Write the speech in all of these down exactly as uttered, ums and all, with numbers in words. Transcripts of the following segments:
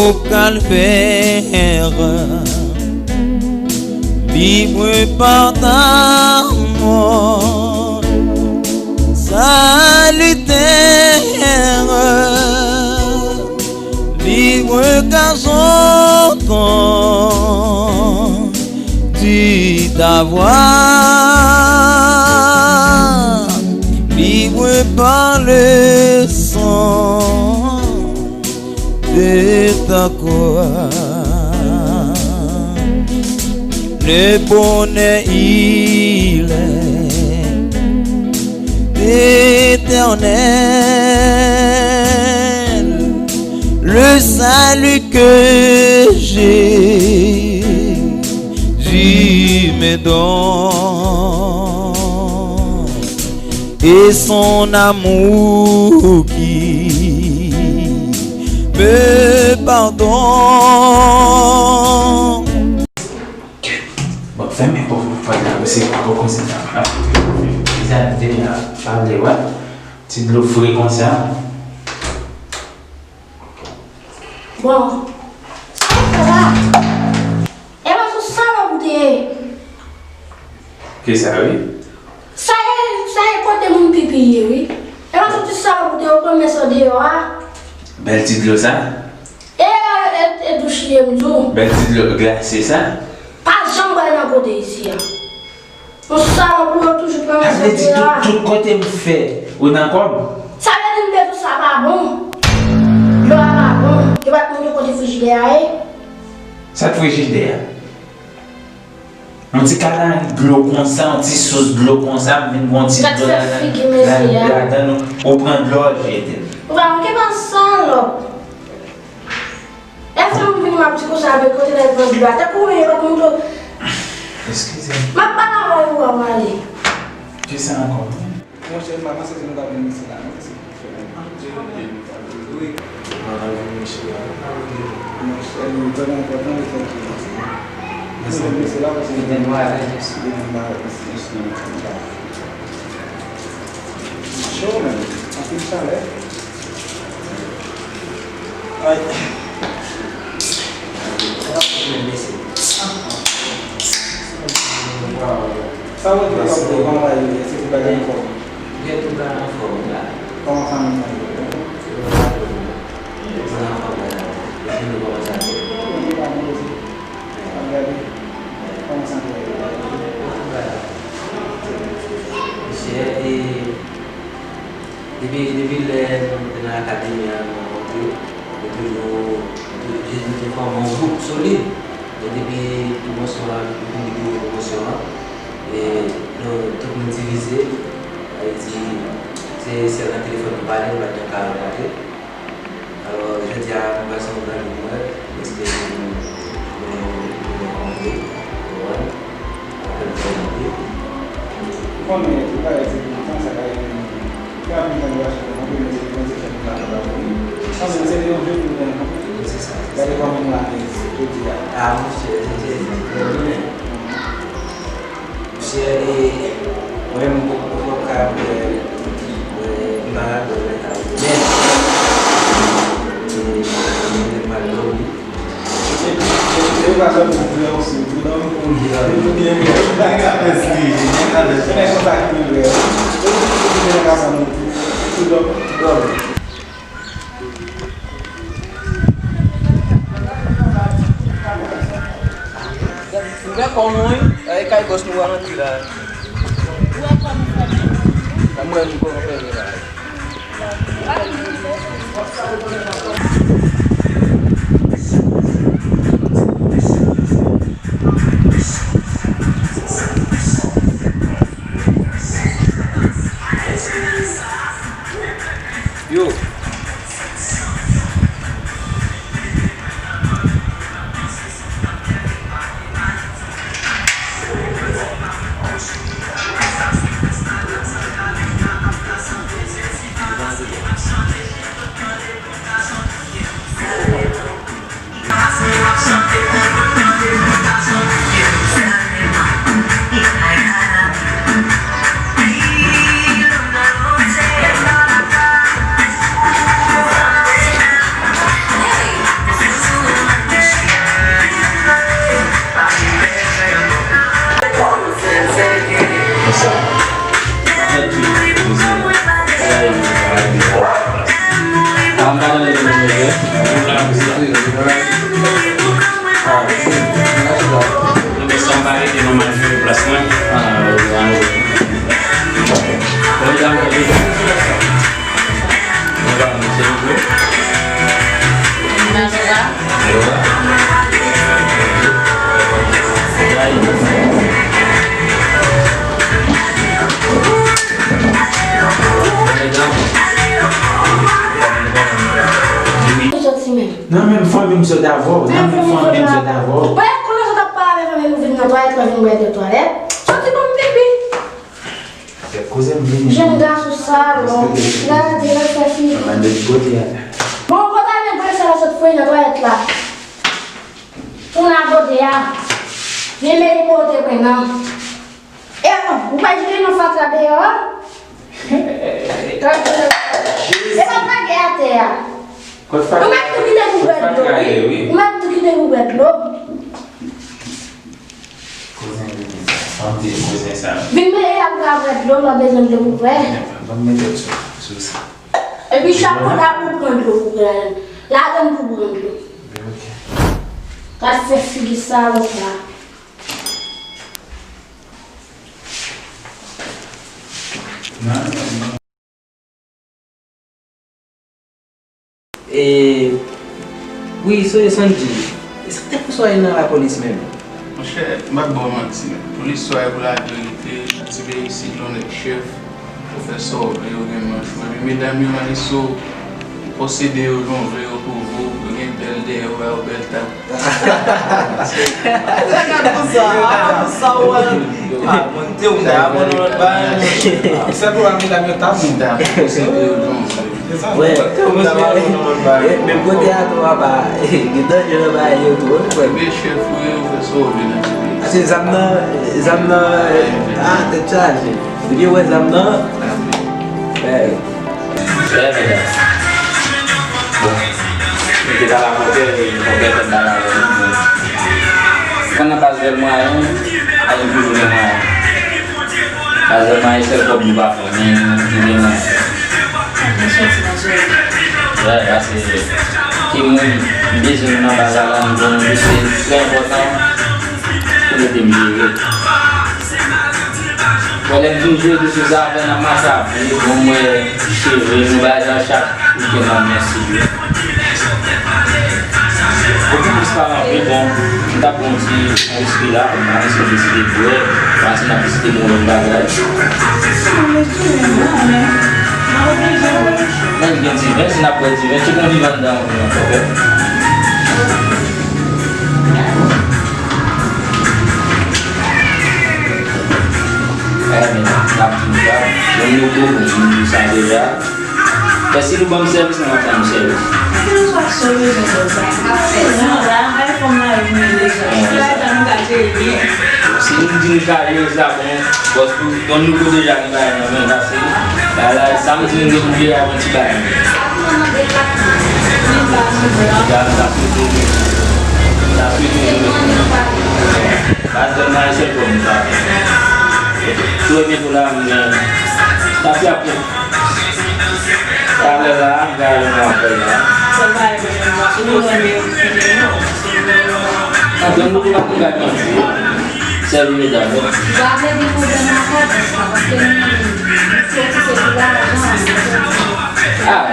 Au calvaire, libre par ta mort, salutaire, libre car j'entends ta voix, libre par le sang de ta croix. Le bonheur, il est éternel. Le salut que Jésus me donne et son amour qui me pardonne. Bon, fèmen pòt la, mesye, poko se sa. Sa te la, pa vle wè. Ti dlo fre konsa. Bon, sa w fè la? E pa sou salòp ou te ye? Ki sa, wi? Sa ye, sa ye kote moun pipi ye, wi. E pa sou ti salòp ou te ye, ou pran mès an deyò a. Bèl ti dlo sa. E, e, e douch li ye, m di w. Bèl ti dlo glase sa. Pa janm bwè nan kote isi a. Yon salòp ou yo toujou pran mès an deyò a. Sa vle di tout, tout kote m fè, ou nan kò m? Sa vle di m te di w sa pa bon. Dlo a pa bon. Yo pa t montre kote frijidè a ye. Sa k frijidè a? Yon ti kanari dlo konsa, yon ti sous dlo konsa, m vin pran yon ti dlo ladan, ladan, ou pran dlo, ou jete l. Ou pa manke pa salòp. Lè fè m vini m ap di konsa, men kote nèg nan dlo a, tankou ou menm yo pa t montre w. Eskize m. M ap pale avè w, ou a pale. Kisa ankò? Monchè, m pa panse se nou t ap vin isit la, non, se pou fè menm. Wi. Monchè, li vrèman enpòtan le fèt ke nou vin isit la, paske nou vin ba isit, nou vin ba isit, nou vin ba. Cho, menm. Anpil chalè. Ay. Sa w te fè pou kòman yo ye? Se ti bagay anfòm. Gen tout bagay anfòm la. Kòman fanmi an ye? Yo anfòm la. Yo anfòm la. Yo vini kòman sa ye? Yo pa move. Ap gade. Kòman sa ye? Yo tout bagay. Misye, e, Depi, depi lè nou te nan akademi an, nou rankontre, nou toujou, nou toujou, nou te fòme yon gwoup solid. Men depi pwomosyon an, depi nou rive pwomosyon an, e nou, tout moun divize, sa vle di, se sèl nan telefòn nou pale, nou pa t janm ka rankontre. Alò, jodi a, nou pral se yon gran jou pou mwen, paske nou, nou, nou rankontre, ou konprann? Apre nou prezante. Ou konnen, tout bagay se pou tan, sa ka rive, men gen anpil tan nou pa janm rankontre, men se Bondye fè nou ka rankontre. Sa vle di se te yon jou pou nou te rankontre. Se sa, se sa. Gade kòman nou alèz jodi a. A, monchè, se, se, se, se, se, Monchè, e, mwen menm, m poko, m poko ka wè, wè, m pa ka kwè lè sa rive. Men, e, mwen menm, m al dòmi. E, e, e, pa sèlman pou lè osi, pou dòmi pou ou ye la. Li pou byen wè. Li gen kalès li, li gen kalès. Se nèg konsa ki vle wè. Ou di pou byen ka sa nou, pou dòmi, dòmi. Ouvè kò nou, wi. E kay bòs nou a rantre la. Mwen, nou kò rantre la. Yo. Nan menm fanmi m sot avè w, nan menm fanmi m sot avè w. Bwè, konnen sot ap pale avè fanmi m vin nan twalèt, mwen vin bwè dlo twalèt. Soti ban m pipi. Avèk kouzen m vini. Jèn gason salon. Gade, l ap fè figi. Mande kote a. Bon, kote a, men grenn sa la sot foure nan twalèt la. Tounen a kote a. Vin mete pou w te pran nan. E, ou pa jete nan fatra deyò a? Jezi. E pa lage atè a. Kot fatra? Ou mèt tou kite pou bwè dlo, wi. Ou mèt tou kite pou bwè dlo. Kouzen vini sa. Ban m di kouzen sa. Vin mele a pou ka bwè dlo, m pa bezwen dlo pou bwè. Ban m mete w sou, sou sa. Epi chapo la pou pran dlo pou bwè. Ladan pou pran dlo. Ok. Gad fè figi salòp la. E, wi, sonje Sandy, e sa k te pouse w al nan lapolis menm? Monchè, m ap ba w manti, men pou listwa e pou laverite, nan ti peyi isit la, w nèk chèf, ou fè sa w vle, ou gen manch ou, epi medam yo, Maliso, posede yo jan w vle yo pou ou, yo gen bèl dèyè, yo ba yo bèl tap. Sa gad konsa, ah, konsa ou wè anpi. Ah, mwen te ou ta aprann yon lòt bagay. Sèl pwoblèm ki la gen tab. Tab. Wè, te ou ta aprann yon lòt bagay. Menm kote a tou papa, gen danje nan bagay yo tou, wi frè. Men chèf ou ye, ou fè sa ou vle nan ti peyi. Ase zam nan, zam nan, ah, tèt chaje. Ou gen wè zam nan? Wè. Trè byen. Bon. Nou te pale ak konpè, e konpè fè m pale avè nou. Bon. Mwen nan baz Vèl Mwayen, a yon toujou gen mwayen. Baz Vèl Mwayen, sèl kòb nou pa fè, men nou gen mwayen. Wè, paske ki moun bezwen nou nan baz la, nou jwenn nou, se trè enpòtan pou nou te m jere. Bon, lè m vin jwe de sou zafè nan match ap vini, bon, m wè cheve nou bagay sa chak weekend nan mèsi yo. Bon, pou plis pale anpil, bon, m t ap pran yon ti, yon wiski la, m pa gen si wiski bwè, m pa si n ap visite yon lòt bagay. Nan, gen diven, si n ap bwè diven, cheke yon diven anndan, ok? Eh, men, n ap di nou sa, bon, nou bon, nou di sa deja. Fè si nou ban m sèvis, n ap ban nou sèvis. Kèlkeswa sa w bezwen bòs la. Ap fè jan la, bay fòm la vini deja. Si la etan nou ka jere byen. Si nou di nou ka jere sa, bon, bòs tou, bon, nou tou deja gen bagay nan men, pase, la, la, sa m di nou, nou gen yon ti bagay. Sa, sa swete nou. Sa swete nou. Baz Vèl Mwayen sèl kòb nou ka fè. Premye kou la, m gen. Sa fè apre. Talè la, m ka al nan apèl la. Sa va, e mwen, mwen, si nou renmen, renmen, non. Anpil moun pa konn gad manti. Sèvi medam, wi. Sa vle di pwoblèm la pa nan sa, paske nou, nou soti se pou lajan. Ah,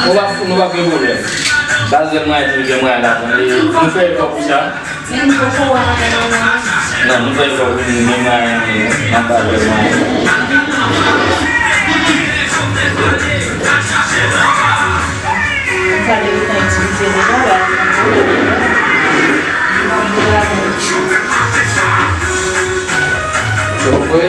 nou pa, nou pa gen pwoblèm. Baz Vèl Mwayen di gen mwayen la, nou fè efò pou sa. Men nou poko wè anyen nan men nou. Non, nou fè efò pou nou gen mwayen, n ap ba jwè mwayen. Sa depi tan itilize deja, la, Ou kwè?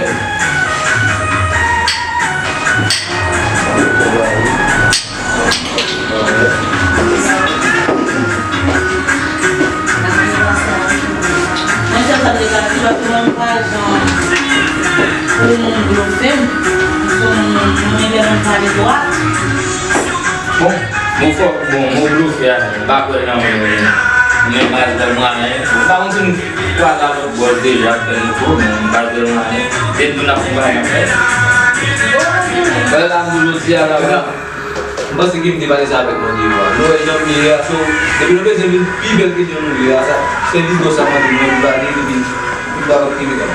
Mwen, sa, sa te ka di, paske mwen, m pa jan pou moun blofe m. M se yon moun, mwen, lè mwen pale dwat. Bon, mo fò, bon, mo blofe a, m pa kwè nan, nan baz Vèl Mwayen. M pa konn si m kwaze a lòt bò deja, fè nouvo, men baz Vèl Mwayen. Depi nou ap fè bagay, n ap fè. Bagay la, m di jodi a, la, M panse ke m te pale sa avèk Mandy yo a. Nou wè jan m ye a, so, depi nou bezwen vin pi bèl ke jan nou ye a, sa, se li bòs la mande nou pou pale, epi nou pa p ap kenbe kòb.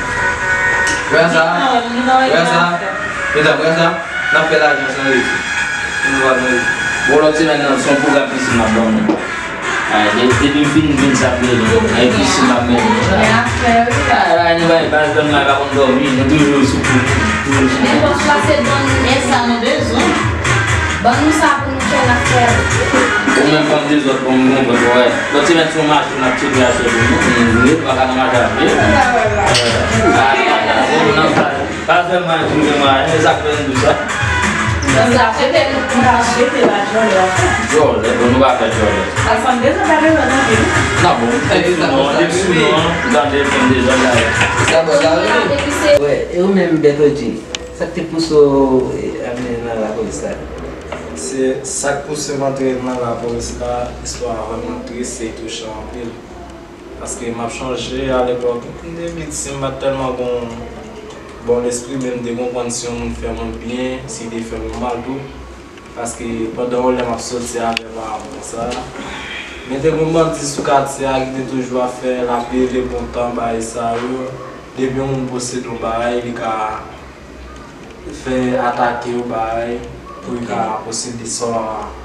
Wè sa? Wè sa? Medam, wè sa? N ap fè lajan san rete. Nou pa nan rete. Bon, lòt semèn nan, se yon pwogram plis m ap ban nou. Ay, de-, depi m fin vin sa m vle, non. Ay, plis m ap mennen. Gen afè, wi. Ay, ay, nou bay baz, ban nou, ay, pa konn dòmi, nou toujou sou kou. Toujou sou kou. Men bòs la, se ban nou sa nou bezwen. Ban nou sa pou nou fè, n ap fè. Ou menm bann dezòd, bon, m konprann, wè. Lòt semèn, se yon machin n ap tcheke achè pou nou. Vre, pa ka nan machin ap vre. Pa ka nan machin ap vre, non, pa, pa fè mwen, fè mwen, e sa k fè m di sa. Nan zafè tèt nou, nou pa swete la, jòlè. Jòlè, bon, nou pa fè jòlè. Alfan, dezòd la, dezòd anpil. Non, bon, m tande sou non, m tande sou non, m tande, m tande dezòd la. Sa bon, sa vre. Wè, e ou menm, Bèto Dji? Sa k te pouse w, e, antre nan lapolis la? Se sa k pouse m antre nan lapolis la, istwa a vrèman tris e touchan anpil. Paske m ap chonje alepòk, m te piti, m pa t tèlman gon bon lespri, men m te konprann si yon moun fè mwen byen, si li te fè mwen mal tou. Paske pandan yon lè m ap soti avè paran mwen sa, men te gon bandi sou katye a ki te toujou ap fè l ap rele bon tan, bagay sa yo. Depi yon moun posede yon bagay, li ka fè atake yo, bagay, pou yo ka posede sa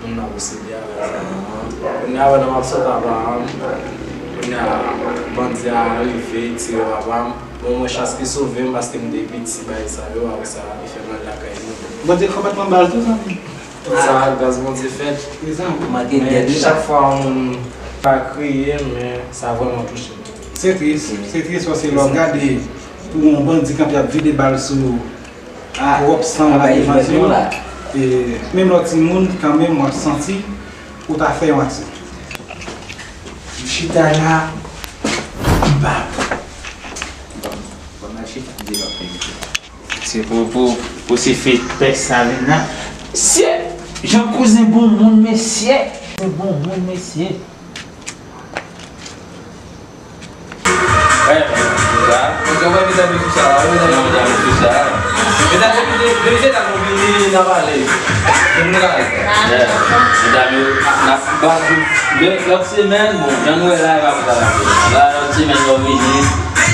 moun nan posede a, bagay sa. Kounye a, pandan m ap sot a paran m, kounye a, bandi a rive, tire papa m. Bon, mwen chans ki sove m paske m te piti, bagay sa yo, apre sa, li fè m al lakay nou. Bandi konbèt mwen bal tou, zanmi. Tout sa, gras Bondye fèt. Mezanmi. Men chak fwa yon moun pa kriye, men sa vrèman touche m. Se tris, se tris, paske lè w ap gade pou yon bandi kanpe ap vide bal sou pwòp san w la devan zye w. E menm lè w timoun, kanmenm w ap santi ou ta fè yon aksyon. M chita la, m pa. Bon, m al chita, m di l ap peye. Se pou, pou, pou se fè tèks sa vin la. Mesye! Jan kouzen bon moun, mesye! Se bon moun, mesye! Hey, sa? Mesye, w wè medam yo sou sa, w wè medam yo sou sa. Medam yo, depi se ta nou vini, n a pale. Vin nou la. Yeah. Medam yo, n ap bat. Lòt semèn, bon, jan nou wè la, e pa pou sa la. La, lòt semèn, nou vini,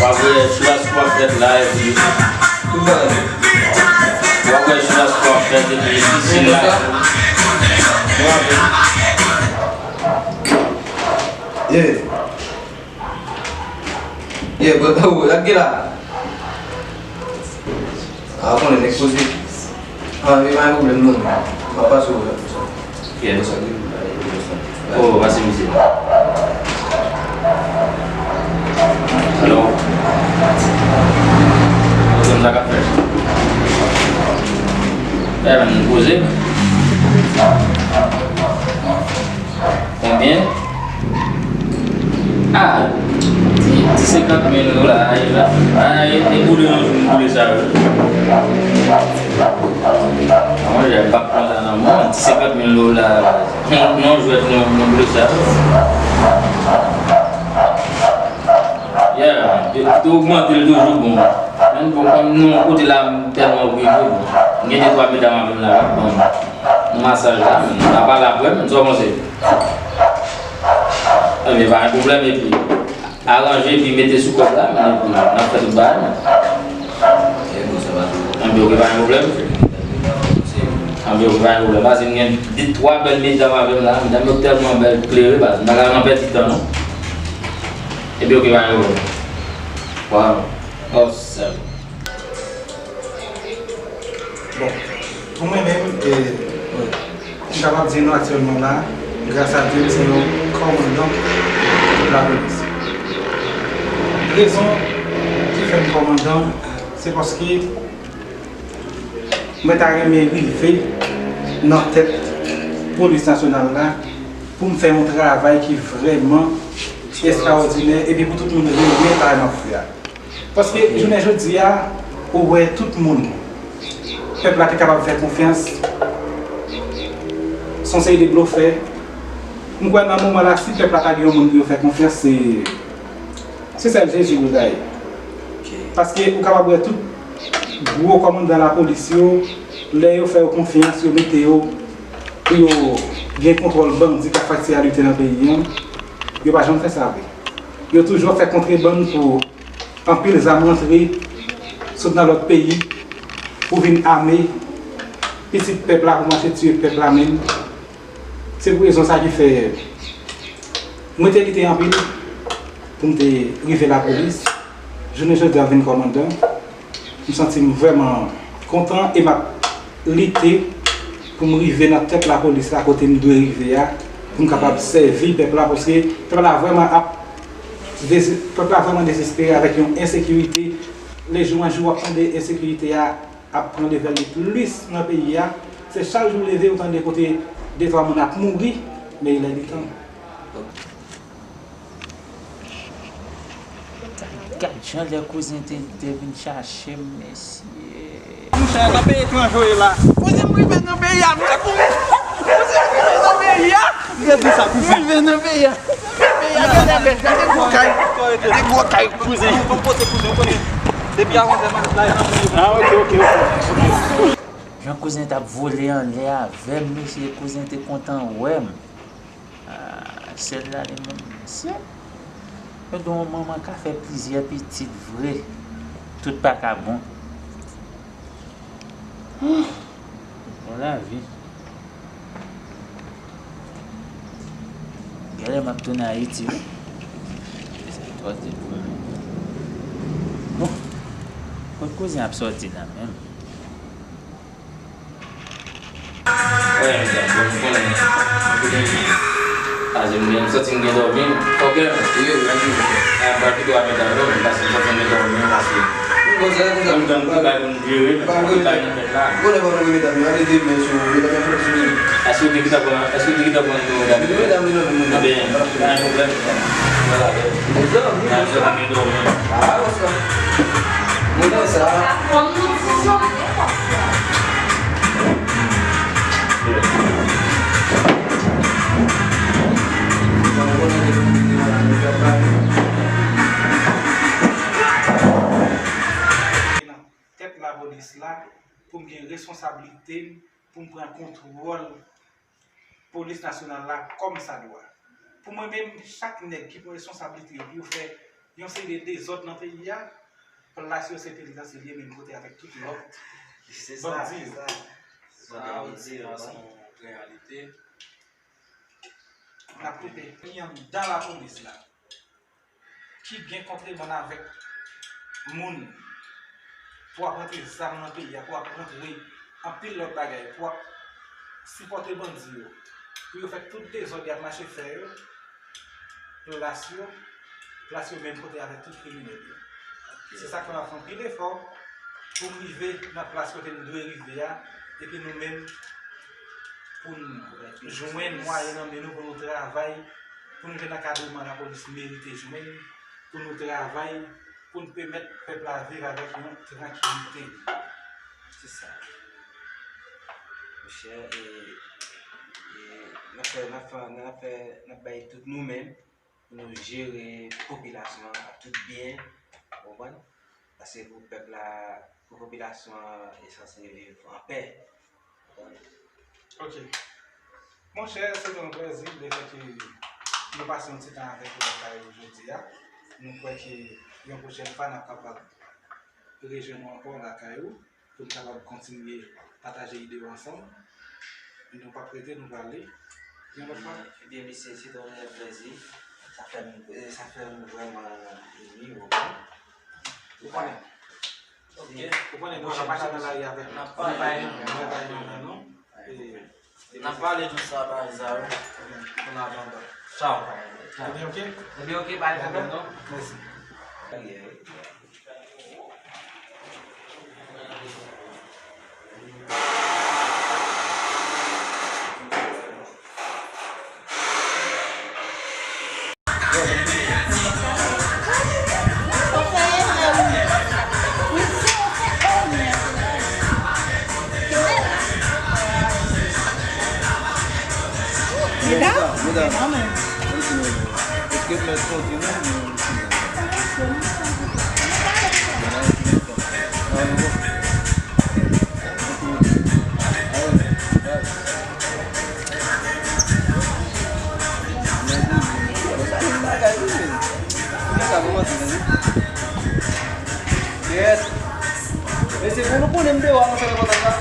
w ap wè chou a sou ap fèt la, epi. Tout bagay. W ap wè chou a sou ap fèt, epi pisin la. Yeah. Yeah, but, oh, dat gen la. Ah, konnen nèg poze. Ah, e pa yon pwoblèm non. M ap pase w la. Yeah. Oh, pase misye. Hello. Kote m sa k ap fèt? Eh, men, poze. Konbyen? Ah, ti, ti senkant mil dola, ay, la. Ay, e boule yon jou, m boule sa, wi. Mwen, jan m p ap pran sa nan men w, ti senkant mil dola, non, jwèt, non, non, boule sa, wi. Yeah, te, te ogmante l toujou, bon. Men bon, kòm nou, kote la, m tèlman okipe, bon. M gen de twa medam avè m la, bon. Masaj la, men, n a pale apre, men, sa w panse? Ebyen, pa gen pwoblèm, epi aranje, epi mete sou kòb la, men, epi n ap fè tout bagay, men. Ebyen, ok, pa gen pwoblèm. Ebyen, ok, pa gen pwoblèm. Paske m gen de twa bèl medam avè m la, medam yo tèlman bèl, klere, baz, m pa ka nan pèdi tan, non. Ebyen, ok, pa gen pwoblèm. Waw. Oh, sèl. Bon, pou mwen menm, e, m kapab di nou aktyèlman la, gras a Dye, m se yon kòmandan lapolis. Rezon ki fè m kòmandan, se paske mwen ta renmen rive nan tèt polis nasyonal la pou m fè yon travay ki vrèman estrawòdinè epi pou tout moun renmen travay m ap fè a. Paske jounen jodi a, ou wè tout moun, pèp la te kapab fè konfyans, se yon seri de blofè. M kwè nan moman la, si pèp la ta gen yon moun pou yo fè konfyans, se, se sèl Jezi pou ta ye. Paske ou kapab wè tout gwo kòmandan lapolis yo, lè yo fè yo konfyans, yo mete yo pou yo gen kontwòl bandi k ap fè aktyalite nan peyi an, yo pa janm fè sa vre. Yo toujou ap fè kontrebann pou anpil zam rantre, sot nan lòt peyi, pou vin ame pitit pèp la, pou mache tiye pèp la menm. Se pou rezon sa ki fè mwen te lite anpil pou m te rive lapolis. Jounen jodi a, m vin kòmandan. M santi m vrèman kontan e m ap lite pou m rive nan tèt lapolis la kote m dwe rive a. Pou m kapab sèvi pèp la, paske pèp la vrèman ap dezi-, pèp la vrèman dezespere avèk yon ensekirite. Lejou an jou, w ap tande ensekirite a ap pran devèl li plis nan peyi a. Se chak jou w leve, ou tande kote de twa moun ap mouri, men il est du temps. Gad jan lè kouzen te, te vin chache m, mesye. Monchè, nan peyi etranje w ye la. Kouzen m rive nan peyi a, monchè, kouzen. Kouzen m rive nan peyi a. Gade sa, kouzen. M rive nan peyi a. Peyi a genlè bèl, gade gwo kay. Gade gwo kay, kouzen. Bon kote kouzen, ou konnen. Depi avan fè match la, e nan peyi. Ah, ok, ok, ok. Jan kouzen t ap vole anlè avè m, mesye, kouzen te kontan wè m. Ah, sèl la li menm, mesye. Yo di yon manman ka fè plizyè pitit vre. Tout pa ka bon. Bon lavi. Genlè m ap tounen Ayiti wi. Se twò di pou mwen. Bon, kot kouzen ap sòti la menm? Wè, medam, bon, nou konnen, nou konnen. Pase m gen, m santi m gen dòmi. Fòkè. Wi, wi, wi. A, m pral kite w a medam yo, men pase m santi m gen dòmi, pase. Bon, sa, sa, m gen bagay pou m jere, m gen bagay nan tèt la. Bon, lè pa nou medam yo, ale demen sou medam yo, fòk sou. Èske w te gentan pran, èske w te gentan pran nimewo medam yo? Wi, medam yo, non, non, non. Anben, pa gen pwoblèm. Bon, sa, wi. Medam yo, m gen dòmi. A, bon, sa. Bon, sa. Nan tèt lapolis la, pou m gen responsablite m, pou m pran kontwòl polis nasyonal la kòmsadwa. Pou mwen menm, chak nèg ki pran responsablite yo pou yo fè yon seri de dezòd nan peyi a, plas yo se penitansye li ye, menm kote avèk tout lòt bandi yo. Sa ou di an se yon reyalite. N ap toupe. Ki anndan lapolis la, ki gen kontrebann avèk moun, pou ap rantre zam nan peyi a, pou ap rantre anpil lòt bagay, pou ap sipòte bandi yo, pou yo fè tout dezòd y ap mache fè yo, plas yo, plas yo menm kote avèk tout kriminèl yo. Se sa k fè m ap fè anpil efò pou m rive nan plas kote m dwe rive a, epi nou menm, pou n jwenn mwayen nan men nou pou nou travay, pou nou jwenn ankadreman lapolis merite jwenn, pou nou travay, pou n pèmèt pèp la viv avèk yon trankilite. Se sa. Monchè, e, e, n ap fè, n ap fè, n ap fè, n ap bay tout nou menm pou nou jere popilasyon an ak tout byen, ou konprann? Paske pou pèp la, pou popilasyon an, e sanse viv an pè. Ok. Monchè, se te yon plèzi lefètke nou pase yon ti tan avèk ou lakay ou jodi a. Nou kwè ke yon pwochèn fwa, n ap kapab rejwenn ou ankò lakay ou, pou n kapab kontinye pataje ide yo ansanm. Nou p ap rete, nou prale yon lòt fwa. Ebyen, ebyen, mesye, se te yon reyèl plèzi. Sa fè m, e, sa fè m vrèman emi, ou konprann? Ou konnen. Ok. Ou konnen, nou pa ka mache nan lari avèk nou. N ap pale. Nou pa gen nan men nou. E, n ap pale nou sa, bagay sa yo. Pou n avanse. Tchaw. Ebyen, ok? Ebyen, ok, pa gen pwoblèm. Mèsi. Medam, medam. Èske mèt sòti non? Yes. Mesye, pou nou konnen m deyò a, mwen fè repòtaj la.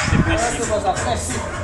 Se prensip. Se prensip.